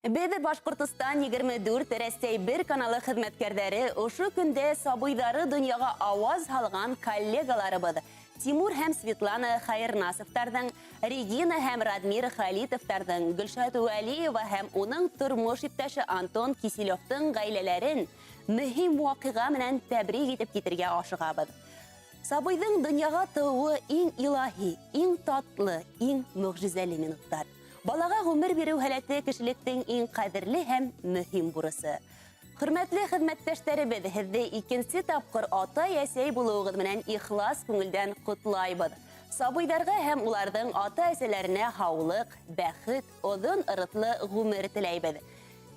Беҙ Башҡортостан 24 Рәсәй бер каналы хеҙмәткәрҙәре ошо көндә сабыйҙары донъяға ауаз һалған коллегаларыбыҙ Тимур һәм Светлана Хайырнасовтарҙың, Регина һәм Радмир Халитовтарҙың, Гөлшат Вәлиева һәм уның тормош иптәше Антон Киселевтың ғаиләләрен мөһим ваҡиға менән тәбрик итеп китергә ашығабыҙ. Сабыйҙың донъяға тыуыуы иң илаһи, иң татлы, иң мөғжизәле минуттар. Балаға ғүмер биреү һәләте кешелектең иң ҡәҙерле һәм мөһим бурысы. Хөрмәтле хеҙмәттәштәребеҙ, һеҙҙе икенсе тапҡыр атай-әсәй булыуығыҙ менән ихлас күңелдән ҡотлайбыҙ. Сабыйҙарға һәм уларҙың ата-әсәләренә һаулыҡ, бәхет, оҙон ырыҫлы ғүмер теләйбеҙ.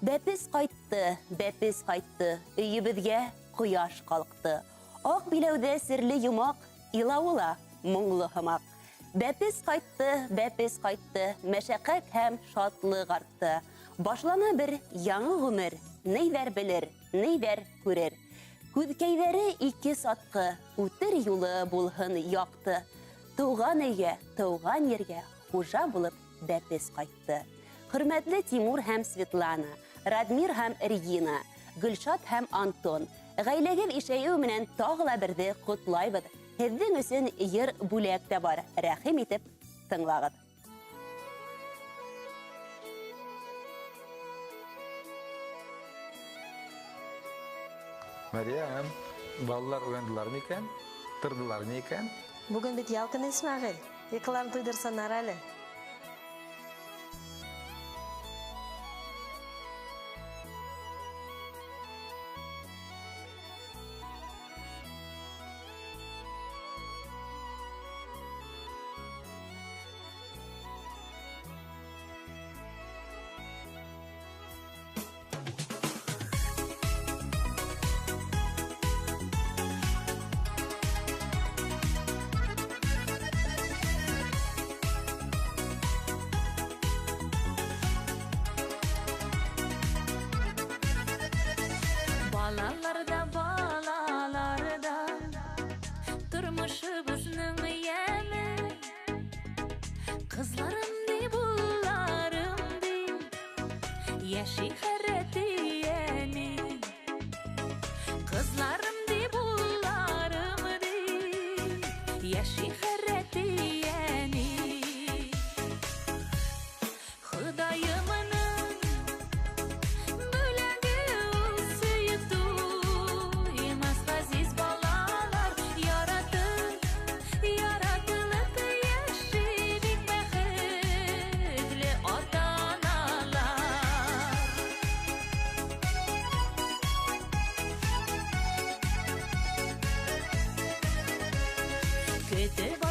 Бәпес ҡайтты, бәпес ҡайтты, өйөбөҙгә ҡояш ҡалҡты. Аҡ биләүҙә серле йомаҡ, илауы ла моңло һымаҡ. Бәпес ҡайтты, бәпес ҡайтты, мәшәҡәт һәм шатлыҡ артты. Башлана бер яңы ғүмер, ниҙәр белер, ниҙәр күрер. Күҙкәйҙәре ике сатҡы, үтер юлы булһын яҡты. Тыуған өйгә, тыуған ергә хужа булып бәпес ҡайтты. Хөрмәтле Тимур һәм Светлана, Радмир һәм Регина, Гөлшат һәм Антон, ғаиләгеҙ ишәйеү менән тағы ла берҙе ҡотлайбыҙ. Һеҙҙең өсөн йыр бүләк тә бар, рәхим итеп тыңлағыҙ. Мәриәм, балалар уяндылар микән? Торҙолар микән? Бүген бит ял көнө, Исмәғил. Йоҡоларын туйҙырһындар әле. Балаларда, балаларда тормошобоҙның йәме. Ҡыҙларым ди, улларым ди, йәшәй һәр әти-әни. Ҡыҙларым ди, улларым ди, йәшәй һәр әти-әни. Хоҙайымның бүләге ул сөйөп туймаҫ ғәзиз балалар яратып, яратылып йәшәй бик бәхетле ата-аналар. Көтөп